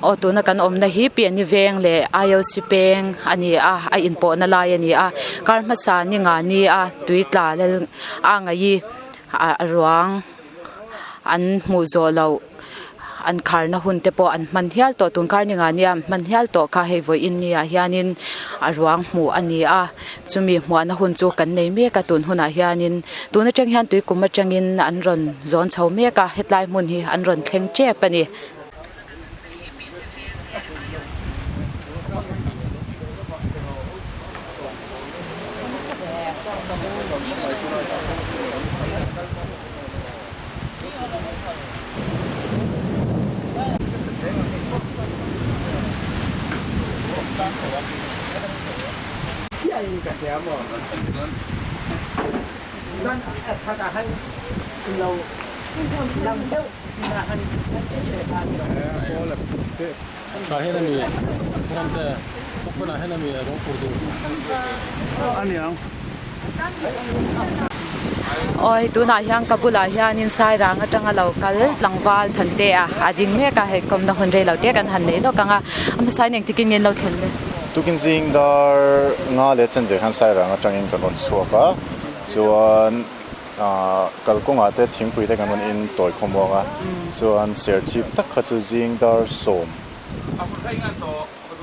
Aw tuna kan awmna hi Piani veng leh IOC peng a ni a a inpawhna lai a ni a kar hmasa ni nga ni a tui tla lal a ngaih a ruang an hmuh zawh loh an kharna hun te pawh an hman hial tawh tun kar ni nga nia an hman hial tawh kha hei vawiin ni ah hianin a ruang hmuh a ni a chumi hmuahna hun chu kan nei mek a tun hunah hianin tun atang hian tui kum atangin an rawn zawn chho mek a hetlai hmun hi an rawn thleng tep a ni. Awi tunah hian ka bulah hianin Sairang atanga lo kal tlangval Thante a a ding mek a hei kawmna hun rei lo te kan han nei lawk ang a a hmasa in engtikin nge an lo thlen le. Tukin zing dar nga leh chen ve khan Sairang atangin kan rawn chhuak a chuan ahh kalkawngah te thingpui te kan rawn in tawi khawmuang a chuan serchhip tak kha chu zing dar sawm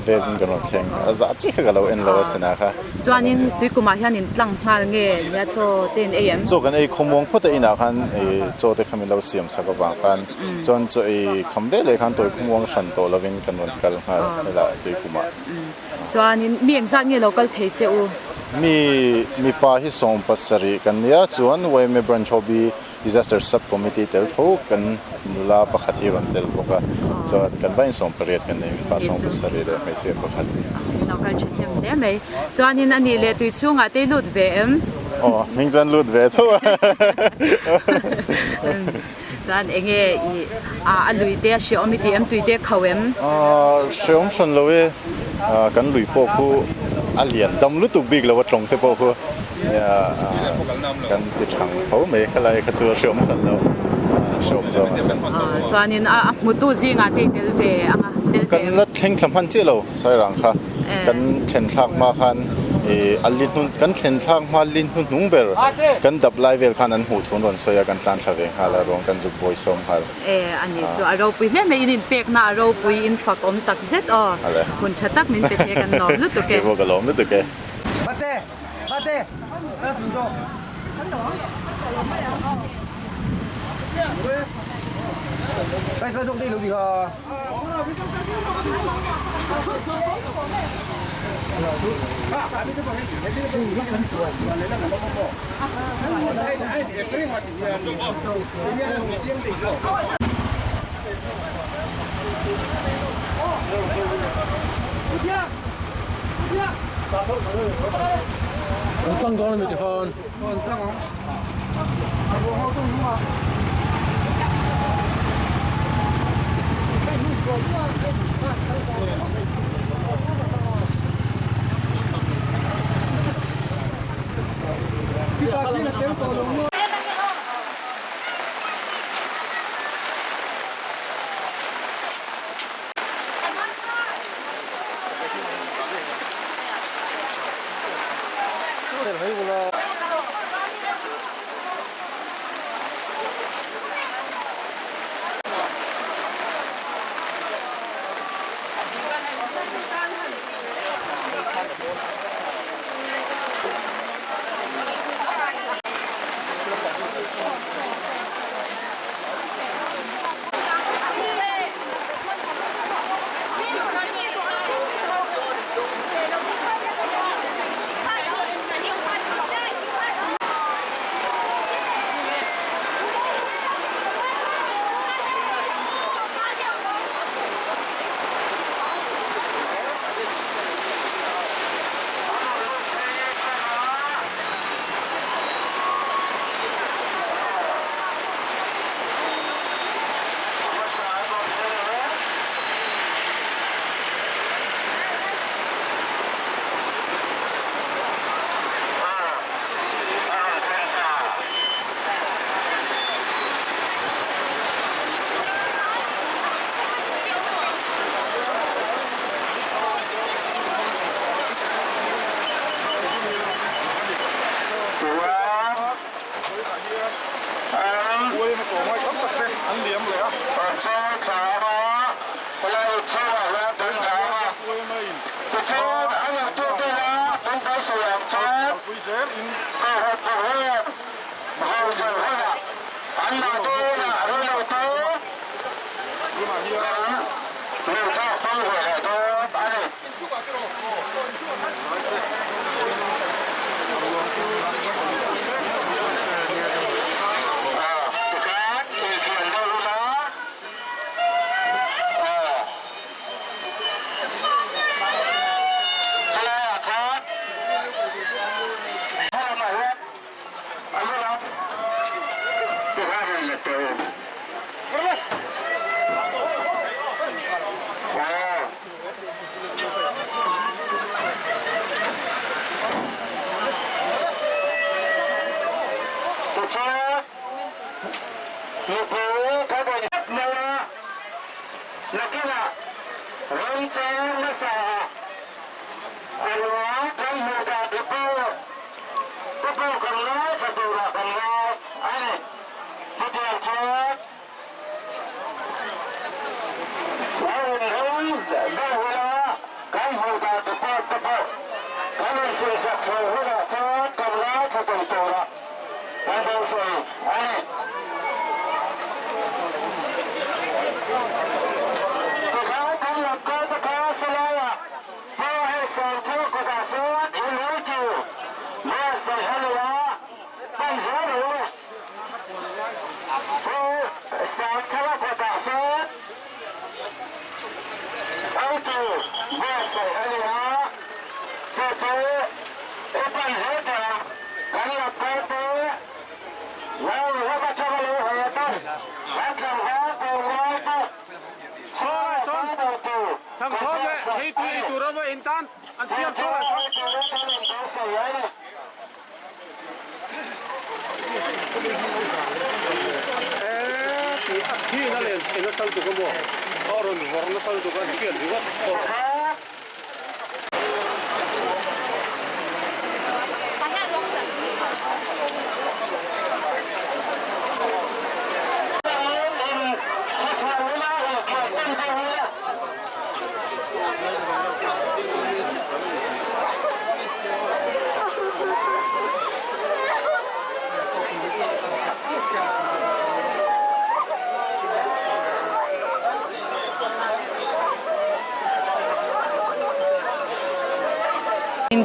Velin kan rawn thleng a zah chiah kha ka lo en lo a sana kha. Chuanin tuikumah hian in tlang nghal nge nia chaw te in ei em? Chaw kan ei khawmuang phawt a inah khan ei chaw te kha min lo siam sak avang khan chuan chaw ei kham ve leh khan tawi khawmuang hran tawh lovin kan rawn kal nghal helai tuikumah. Chuanin mi engzat nge lo kal thei che u? Mi mipa hi 70 kan nia chuan YMA Branch Hobby Disaster Sub Committee tel tho kan nula pakhat hi rawn tel bawk a, chuan kan va insawm pariat kan nei, mipa 70 leh hmeichhia pakhat. Lo kal tha hnem hle mai. Chuanin a nih leh tui chhungah te i lut ve em? Aw, hming chuan lut ve tho a. Chuan enge i a lui te a hreawm i tih em? Tui te a kho em? Hreawm hran lo e, kan lui pawh khu a lian dam lutuk bik lo a tlawng te pawh khu. Nia kan ti thang tho mai khalai kha chu a hreawm hran lo hreawm zawng a chan. Chuanin a hmutu zingah te i tel ve ang a, tel ve Kan la thleng thla hman chiah lo Sairang kha kan thlen thlak hma khan ih a li hnun kan thlen thlak hma li hnuhnung ber kan dap lai vel khan an hmuh thu an rawn sawi a kan tlan thla ve nghal a ruang kan zuk bawi sawm nghal. E a ni chu a ropui hle mai in inpekna a ropui in fak awm tak zet aw hun tha tak min pe thei a kan lawm lutuk e. Kei pawh ka lawm lutuk e.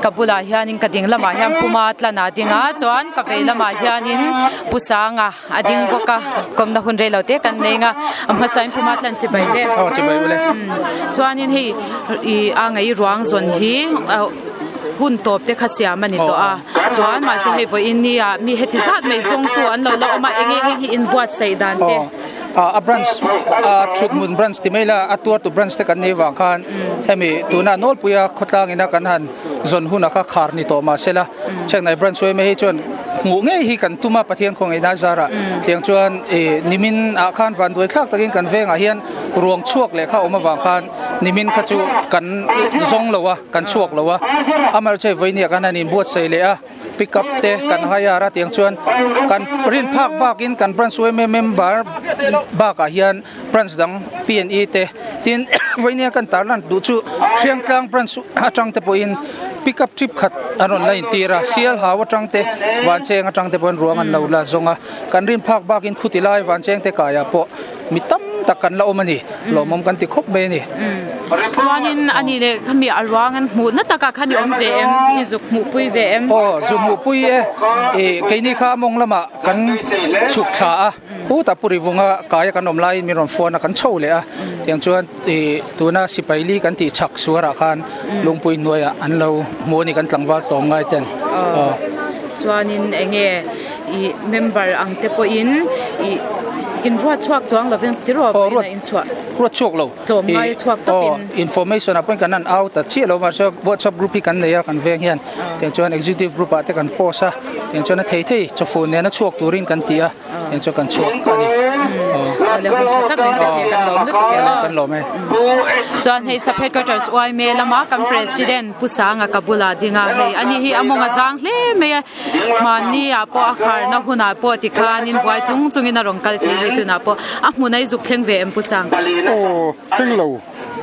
Ka bulah hianin ka ding lamah hian puma tlan a ding a chuan ka vei lamah hianin pu sanga a ding bawk a kawmna hun rei lo te kan nei ang a a hmasain puma tlan chibai le chuanin hei ih a ngei ruang zawn hi hun tawp te kha siam a ni tawh a chuan mahse hei vawiin ni ah mi heti zat mai zawngtu an lo la awm a eng nge heng hi inbuatsaih dan te. A branch a thuthmun branch ti mai la a tuartu branch te kan nei vang khan hemi tuna nawlpuia khawtlang ina kan han zawn hunah kha khar ni tawh mahsela Chennai branch uai mai hi chuan hmuh ngei hi kan tum a Pathian khawngaihna zarah tiang chuan ih nimin ah khan vanduai thlak takin kan vengah hian ruang chhuak leh kha awm avang khan nimin kha chu kan zawng lo a kan chhuak lo a amaherawhchu vawinia khan han inbuatsaih leh a. Pick up te kan hire a tiang chuan kan rin phak bakin kan branch yma member bakah hian branch dang P and E te tin vawinia kan tarlan duh chu Hriangtlang branch atang te pawhin pick up trip khat an rawn la intir a sial hau atang te vancheng atang te pawhin ruang an lo la zawng a kan rin phak bakin khuti lai vancheng te kaiah pawh Mi tam tak kan la awm a ni, lawmawm kan ti khawp mai a ni. Chuanin a ni leh khami a ruang an hmuh na takah khan i awm ve em? I zuk hmuhpui ve em? Aw, zuk hmuhpui e. Ih, keini kha mawng lamah kan chhuk thla a, khutah Puri vunga kaia kan awm laiin min rawn fuan a, kan chho leh a. Tiang chuan ih tuna sipai li kan tih chhak suarah khan lungpui hnuaiah an lo hmu a ni kan tlangval tlawm ngai ten. Aw, chuanin eng nge? Ih member ang te pawhin ih in ruat chhuak chuang lovin tiraw vawiin a inchhuah. Ruat chhuak lo. Tlawm ngai a chhuak tawpin. Information ah pawhin kan han out ta chiah lo mahse WhatsApp group hi kan nei a kan veng hian tiang chuan executive group ah te kan post a tiang chuan a thei thei chawfun nena chhuak turin kan ti a tiang chuan kan chhuak a ni. Awle hun tha tak min pe thei kan lawm lutuk e aw. Kan lawm e. Chuan hei Sub Headquarters Uaime lama kan President Pu Sanga ka bulah ding a, hei ani hi a mawng a zang hle mai a, hmanni ah pawh a kharna hunah pawh tikhanin buai chung chungin a rawn kal thei hei tunah pawh a hmun a i zuk thleng ve em Pu Sang? Aw thleng lo,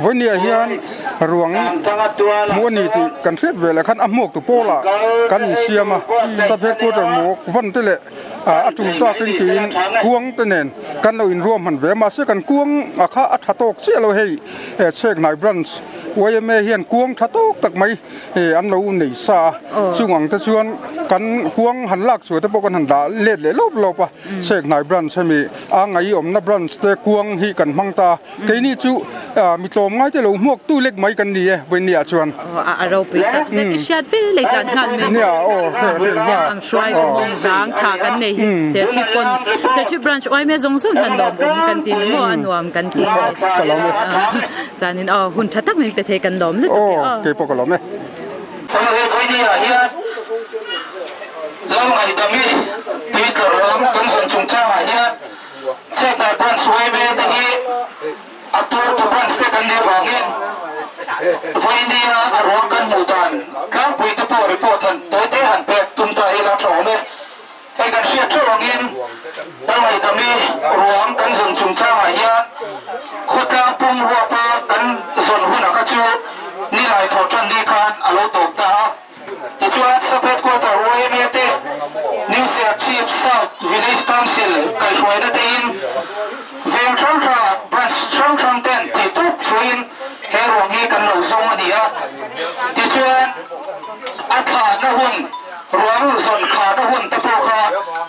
vawinia hian ruang hmuh a ni tih kan hriat ve leh khan a hmuak tu pawlah kan insiam a, Sub Headquarter maw van te leh a tul takin tiin kuang te nen kan lo inruahman ve a mahse kan kuang a kha a tha tawk chiah lo hei Chhekhnai branch yma hian kuang tha tawk tak mai an lo nei sa a chung ang te chuan kan kuang han lak chhuah te pawh kan han dah let leh lawp lawp a Chhekhnai branch hemi a ngaihawmna branch te kuang hi kan hmang ta a. Keini chu mi tlawm ngai te lo hmuak tu lek mai kan ni e vawinia chuan. A ropui tak zet i hriat ve lei tlan nghal mai. Nia aw hriat hriat nghal. Ang hruai ka mawng zang tha kan nei hi Serchhip pawn Serchhip branch uaime zawng zawng hian lawm awm kan ti ni maw a nuam kan ti ni. Ka lawm e. Chuanin aw hun tha tak min pe thei kan lawm lutuk e aw. Keipawh ka lawm e. Hei vawinia hian Lalngaihdami tui tlarh lam kan zawn chungchangah hian Chhekdai branch yma te hi a tuartu branch te kan nih vangin vawinia a ruang kan hmuh dan tlangpui te pawh report han tawi te han pek tum ta ila tha awm e. Hei kan hriat theuh angin Lalngaihdami ruang kan zawn chungchangah hian khawtlang pum huapa kan zawn hunah kha chu nilai thawh tan ni khan a lo tawp ta a. Tichuan, Sub Headquarter yma te, New Serchhip South Village Council kaihhruaina tein veng hrang hrangah branch hrang hrang ten theihtawp hruaiin he ruang hi kan lo zawng a ni a. Tichuan, a thlahna hun, ruang zawn khahna hun te pawh kha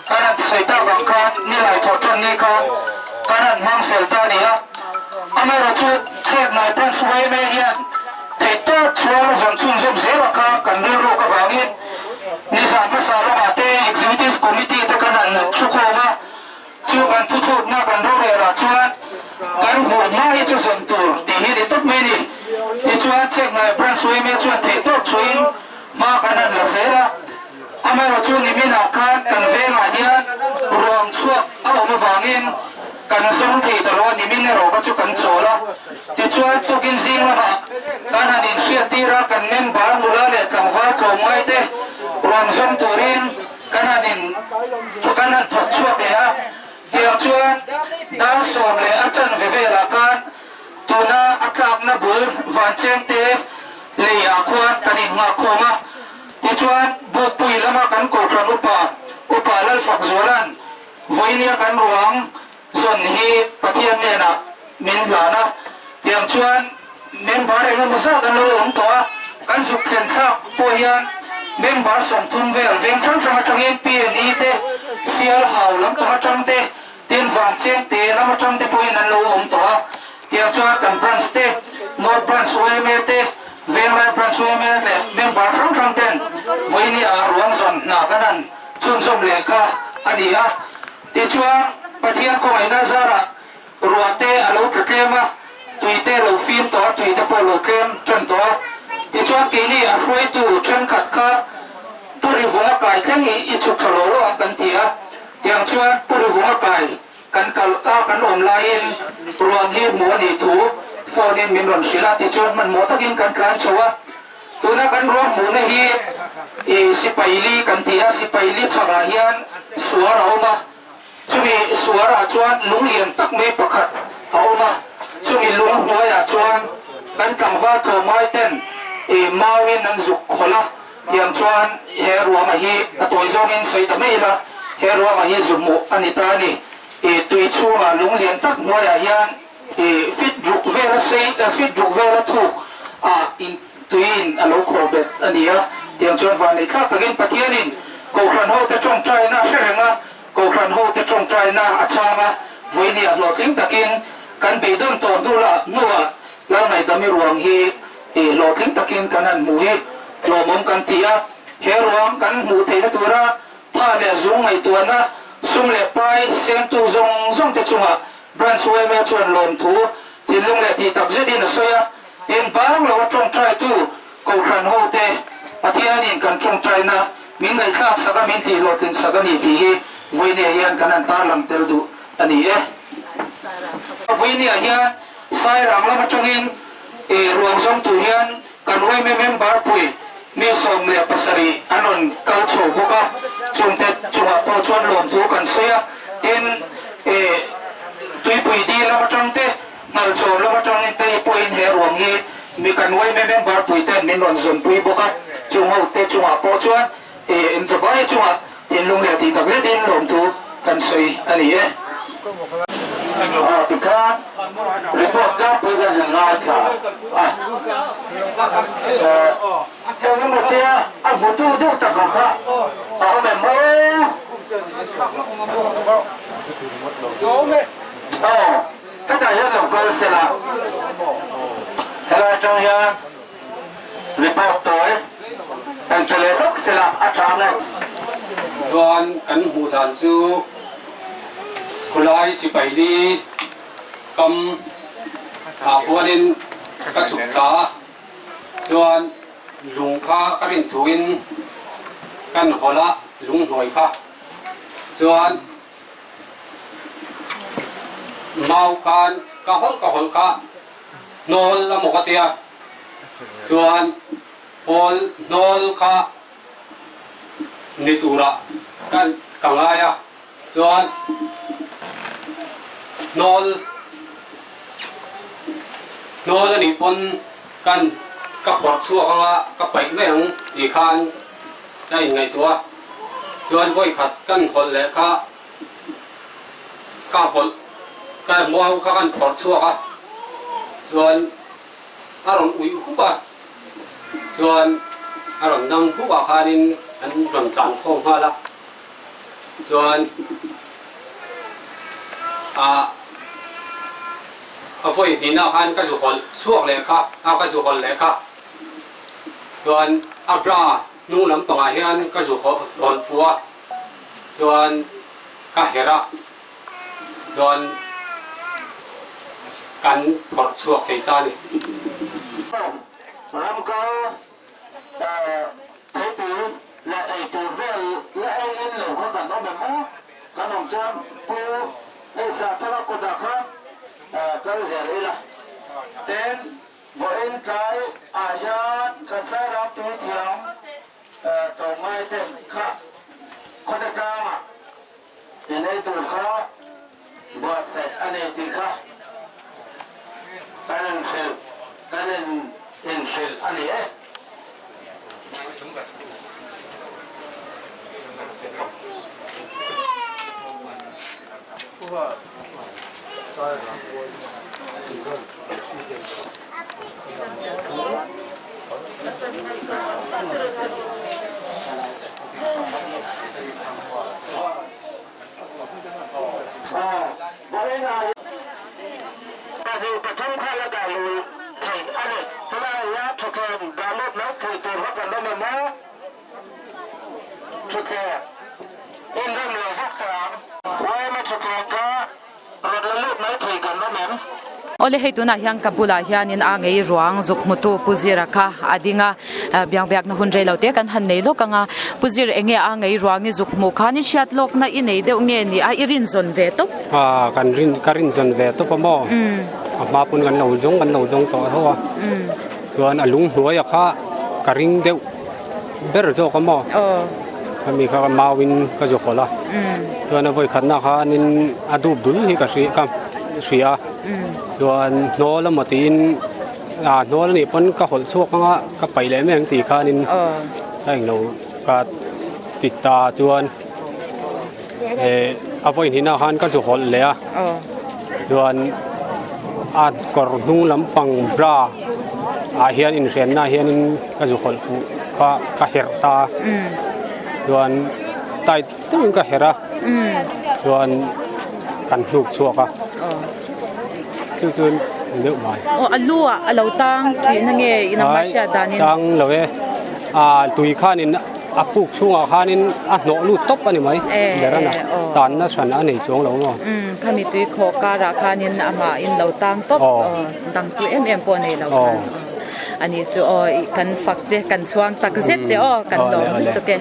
kan han sawi tak ang khan nilai thawh tan ni khan kan han hmang fel ta a ni a. Amaherawhchu, Chheknai branch yma hian Theihtawp chhual a zawn chhunzawm zel a kha kan rilruk avangin nizan hmasa lamah te Executive Committee te kan han thukhawm a, chu kan thuthlukna kan rorel ah chuan kan hmuh hma hi chu zawn tur tih hi ni tawp mai a ni. Tichuan Chheknai Branch yma chuan theihtawp chhuahin hma kan han la zel a, amaherawhchu niminah khan kan vengah hian ruang chhuak a awm avangin Kan zawng thei ta lo a nimin erawh kha chu kan chawl a, tichuan tukin zing lamah kan han inhriat tir a, kan member nula leh tlangval tlawmngai te rawn zawng turin kan han in kan han thawk chhuak leh a, tiang chuan dar 10 a chanve velah khan tuna a tlakna bul Vancheng te lei ah khuan kan innghak khawm a, tichuan Bukpui lama kan Kohhran upa Upa Lalfakzuala'n Vawinia kan ruang zawn hi Pathian hnenah min hlan a, tiang chuan member eng emaw zat an lo awm tawh a, kan zuk thlen thlak pawh hian member 30 vel veng hrang hrang atangin PNE te, Sial hau lampang atang te, tin Vangcheng te lam atang te pawhin an lo awm tawh a, tiang chuan kan branch te, North Branch yma te, Venglai Branch yma leh member hrang hrang ten vawinia ruang zawn hna kan han Chhunzawm leh kha a ni a, tichuan Pathian khawngaihna zarah ruah te a lo tla tlem a, tui te lo fim tawh a, tui te pawh lo tlem tan tawh a, tichuan keini a hruaitu thenkhat kha Pu Rivunga kai thleng i i chhuk thla lo lo ang kan ti a, tiang chuan Pu Rivunga kai kan kal a kan awm laiin ruang hi hmuh a nih thu phone in min rawn hrilh a, tichuan hmanhmawh takin kan tlan chho a. Tuna kan ruang hmuhna hi i sipai li kan ti a, sipai li chhakah hian suar a awm a, chumi suarah chuan lung lian tak mai pakhat a awm a, chumi lung hnuaiah chuan kan tlangval tlawmngai ten i mauin an zuk khawlh a, tiang chuan he ruanga hi a tawi zawngin sawi ta mai ila, he ruanga hi zu hmuh a ni ta a ni. I tui chhungah lung lian tak hnuaiah hian I fit ruk vela sei fit ruk vela thuk ah in tui in a lo khawh bet a ni a, tiang chuan vanneih thlak takin Pathianin Kohhran hote tawngtaina a hre reng a, Kohhran hote tawngtaina a chhang a, vawinia hlawhtling takin kan beidawn tawh hnu lah hnuah Lalngaihdami ruang hi i hlawhtling takin kan han hmuh hi hlawmawm kan ti a, he ruang kan hmuh theihna tura tha leh zung ngaihtuahna sum leh pai sengtu zawng zawng te chungah Branch yma chuan lawmthu thinlung leh tih tak zetin a sawi a, in bang lo a tawngtaitu Kohhran hote Pathianin kan tawngtaina min ngaihthlak sak a min tihhlawhtlin sak a ni tih hi vawinia hian kan han tarlang tel duh a ni e. Vawinia hian Sairang lam atangin ruang zawng tur hian kan yma member pui mi 17 an rawn kal chho bawk a, chungte chungah pawh chuan lawmthu kan sawi a, tin tuipui dil lam atang te, Ngalchawm lam atangin te pawhin he ruang hi mi kan yma member pui ten min rawn zawnpui bawk a, chung ho te chungah pawh chuan inzavai chungah thinlung leh tih tak zetin lawmthu kan sawi a ni e. Aw tikhan report tlangpui kan han ngaithla a, engemaw tia a hmutu deuh taka kha a awm em aw? Aw, hetah hian lo kal sela, helai atang hian report tawi en tha leh bawk sela a tha ang e. Chuan kan hmuh dan chu khulai sipai li kam ah khuanin ka chhuk thla a, chuan lung kha ka rin thuin kan hawlh a, lung hnuai kha chuan Mau khan ka hawlh ka hawlh kha hnawl a maw ka tia chuan hawl hnawl kha ni turah kan ka ngai a chuan hnawl hnawl a nih pawn kan ka phawrh chhuak anga ka paih mai ang tih khan ka inngaihtuah a. Chuan vawikhat kan hawlh leh kha ka hawlh ka hmuau kha kan phawrh chhuak a, chuan a rawn uih huk a, chuan a rawn dang huk ah khanin an rawn tlan khawm nghal a, chuan ah a vawi hnihna khan ka zu hawlh chhuak leh kha a ka zu hawlh leh kha chuan a bra Hnung lampangah hian ka zu rawn fu a, chuan ka herh a, chuan kan phawrh chhuak thei ta a ni. Ram kal theitui leh eitur vel la ei in lo kha kan awm em aw? Kan awm chuan Pu Eisahthara kutah kha kal zel ila. Tin, Vawiin tlai ah hian kan Sairang tui thiam tlawmngai te kha khawte tlangah in ei tur kha buatsaih a ni tih kha kan inhrilh kan in inhrilh a ni e. Awle hei tunah hian ka bulah hianin a ngei ruang zuk hmutu Pu Zira kha a ding a, biang biakna hun rei lo te kan han nei lawk ang a, Pu Zir enge a ngei ruang i zuk hmuh khan i hriat lawkna i nei deuh nge ni a i rinzawn ve tawp? A kan rin ka rinzawn ve tawp a maw? A hma pawn kan lo zawng kan lo zawng tawh tho a, chuan a lung hnuaia kha ka ring deuh ber zawk a maw? Khami kha mauin ka zu hawlh a, chuan a vawi khatna khanin a dup dul hi ka hria ka hria a, chuan hnawl emaw tiin ah hnawl anih pawn ka hawlh chhuak anga ka paih leh mai ang tih khanin ka englo ka ti ta chuan eh a vawi hnihna khan ka zu hawlh leh a, chuan a kawr hnung lampang bra ah hian inhriatna hianin ka zu hawlh fuh kha ka herh ta a chuan tight deuhin ka herh a chuan kan hnuk chhuak a chu chu deuh mai aw a lu ah a lo tang tihna nge i nangmah hriat danin tang lo e a tui khanin a puk chhungah khanin a hnawh lut tawp a ni mai ber a na tanna hran a nei chuang lo maw khami tui khawh karah khanin amah in lo tang tawp dang tu em em pawh nei lo khan Ani chu aw ih kan fak che kan chhuang tak zet che aw kan lawm lutuk e.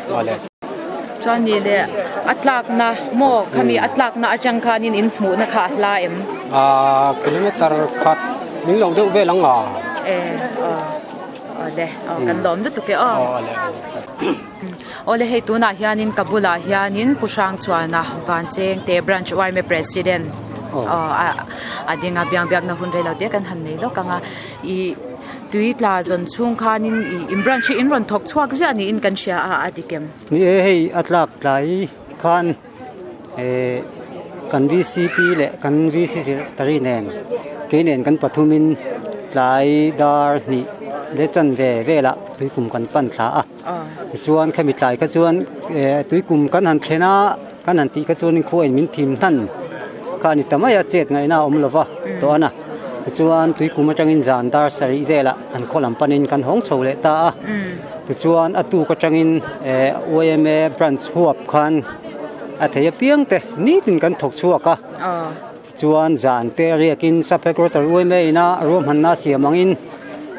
Chuan ni leh a tlakna maw khami a tlakna atang khanin in hmuhna kha a hla em? Aa kilometer khat min lo deuh vel ang a. E aw awle aw kan lawm lutuk e aw. Awle. Awle hei tunah hianin ka bulah hianin Pu Hrangchhuana Vanchengte Branch yma President aw a ding a biang biakna hun rei lo te kan han nei lawk ang a ih tui tla zawn chhung khanin ih in branch hi in rawn thawk chhuak ziah niin kan hria a a dik em? Ni e hei a tlak tlai khan eh kan VCP leh kan VC secretary nen kei nen kan pathumin tlai dar hnih leh chanve velah tuikum kan pan thla a. Tichuan khami tlai kha chuan eh tuikum kan han thlen a kan han tih kha chuan khua in min thim hnan kha a ni ta mai a chet ngaihna a awm lo va tawh a na. Tichuan tuikum atangin zan dar sarih velah an khaw lam panin kan hawng chho leh ta a. Tichuan a tuk atangin eh yma branch huap khan a thei apiang te nitin kan thawk chhuak a. Tichuan zan te riakin sub headquarter yma ina ruahmanna siam angin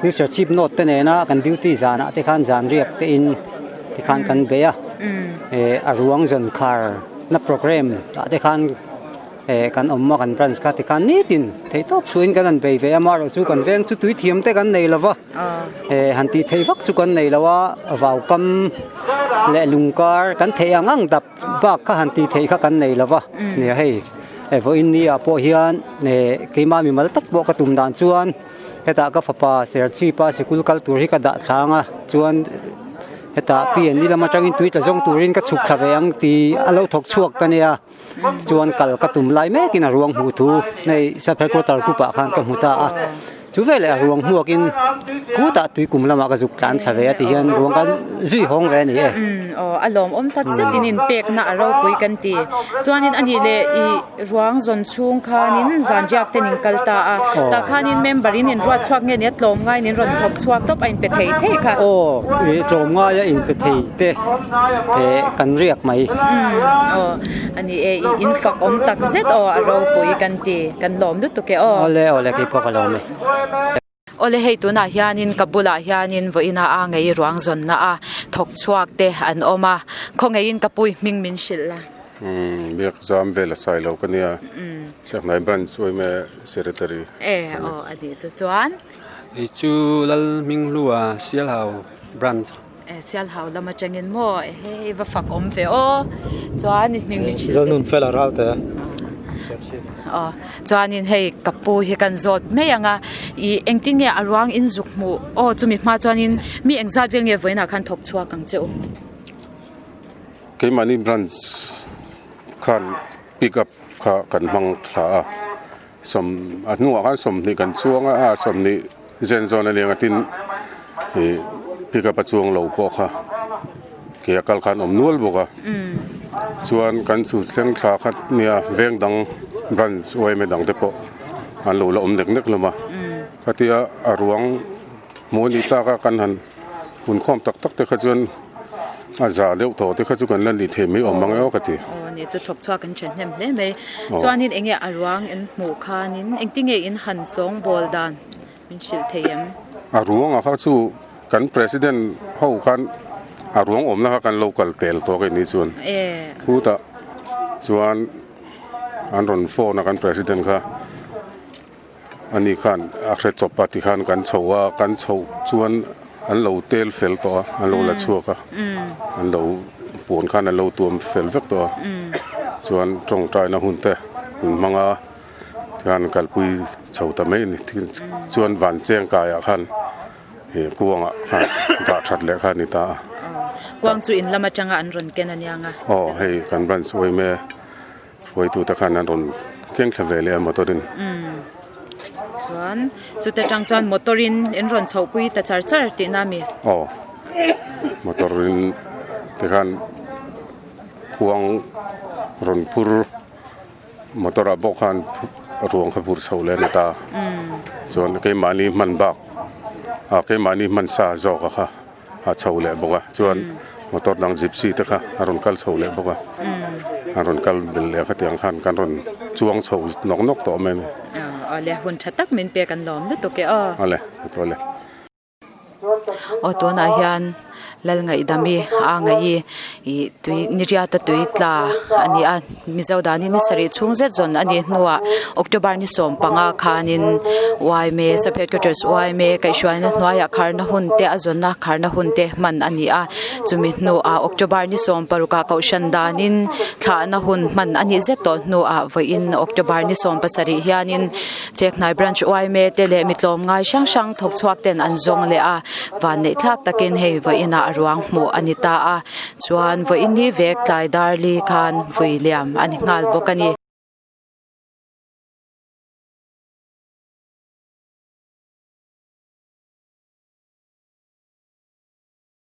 New Serchhip North te nena kan duty zanah te khan zan riak te in tikhan kan bei a. Eh a ruang zawn khar na programme ah te khan eh kan awm a kan branch kha tikhan nitin theihtawp chhuahin kan han bei ve a amaherawh chu kan veng chu tui thiam te kan nei lova. Eh han tih theih vak chu kan nei lo a vau kam leh lung kar kan theih ang ang dap bak kha han tih theih kha kan nei lo va nia hei eh vawiin ni ah pawh hian eh keimah mimal tak pawh ka tum dan chuan hetah ka fapa Serchhip a sikul kal tur hi ka dah thlang a chuan hetah P and E lam atangin tui tla zawng turin ka chhuk thla ve ang tih a lo thawk chhuak ka nia. Chuan kal ka tum lai mekin a ruang hmuh thu hei sub headquarter group ah khan ka hmu ta a chu veleh a ruang hmuakin kutah tui kum lamah ka zuk tlan thla ve a ti hian ruang kha zui hawng ve a ni e. Aw a lawmawm tak zet in inpekna a ropui kan ti chuanin a nih leh ih ruang zawn chhung khanin zan riak ten in kal ta a tah khanin member in inruat chhuak nge nia tlawm ngaiin in rawn thawk chhuak tawp a inpe thei thei kha. Aw ih tlawm ngaia inpe thei te. eh kan riak mai. Umm aw a ni e ih in fak awm tak zet aw a ropui kan ti kan lawm lutuk e aw. Awle awle kei pawh ka lawm e. Awle hei tunah hianin ka bulah hianin vawiina a ngei ruang zawnna a thawk chhuak te an awm a khawngeiin ka pui hming min hrilh la. Umm biak zam vel a sai lo ka nia Chhiakhnai branch uaime secretary. E aw a nih chu chuan. Kei chu Lalhminghlua Sialhau branch. Eh Sialhau lam atangin maw hei va fak awm ve aw chuan i hming min hrilh Lalnun fela ral te aw chuanin hei ka pu hi kan zawt mai ang a ih engtin nge a ruang in zuk hmuh aw chumi hma chuanin mi engzat vel nge vawiinah khan thawk chhuak ang che u. Keimahni branch khan pick up kha kan hmang thla a Sawm a hnungah khan 20 kan chuang a a 20 zen zawn a leng a tin ih pick up a chuang lo pawh kha ke a kal khan awm nual bawk a chuan kan chu thleng thla khat nia veng dang branch yma dang te pawh an lo la awm nek nek hlawm a khatia a ruang hmuh a nih tak a kan han hun khawm tak tak te kha chuan a za deuh tawh te kha chu kan la ni thei mai awm ang e aw ka ti. Aw ni chu thawk chhuak in then hnem hle mai chuanin eng nge a ruang in hmuh khanin engtin nge in han sawng bawl dan min hrilh thei em? A ruang ah kha chu kan president ho khan a ruang awmna kha kan lo kal pel tawh a ni chuan khutah chuan an rawn phone a kan president kha. Ani khan a hre chawp a tikhan kan chho a, kan chhoh chuan an lo tel fel tawh a, an lo la chhuak a, an lo puan khan an lo tuam fel vek tawh a, chuan tawngtaina hun te hun hmang a tikhan kalpui chho ta mai a ni, chuan van cheng kaiah khan he kuangah khan dah that leh kha a ni ta a. Kuang chu in lam atanga an rawn ken a niang a. Aw hei kan branch uaime. Hruaitute khan an rawn keng thla ve leh a motor in. Umm chuan chute tang chuan motor in in rawn chhoh pui ta char char tihna a mi? Aw motor in tikhan kuang rawn phur motor ah bawk khan ruang kha phur chho leh a ni ta. Chuan keimahni hman bak ah keimahni hman sa zawk a kha. a chho leh bawk a chuan motor dang gypsy te kha a rawn kal chho leh bawk a a rawn kal bel leh khatiang khan kan rawn chuang chho nawk nawk tawh mai a ni. Awle hun tha tak min pek an lawm lutuk e aw. Awle awle. Aw tunah hian Lalngaihdami a ngaih i Ih tui niriata tui tla a ni a mizo danin ni sarih chhung zet zawn a nih hnuah October ni 15 khanin yma sub headquarters yma kaihhruaina hnuaiah kharna hun te a zawnna kharna hun te hman a ni a chumi hnuah October ni 16 ah kohhran danin thlahna hun hman a nih zet tawh hnuah vawiin October ni 17 hianin Chekhnai Branch yma te leh mi tlawmngai hrang hrang thawk chhuak ten an zawng leh a, vanneih thlak takin hei vawiinah a ruang hmuh a ni ta a, chuan vawiin ni vek tlai dar li khan vui liam a ni nghal bawk a ni.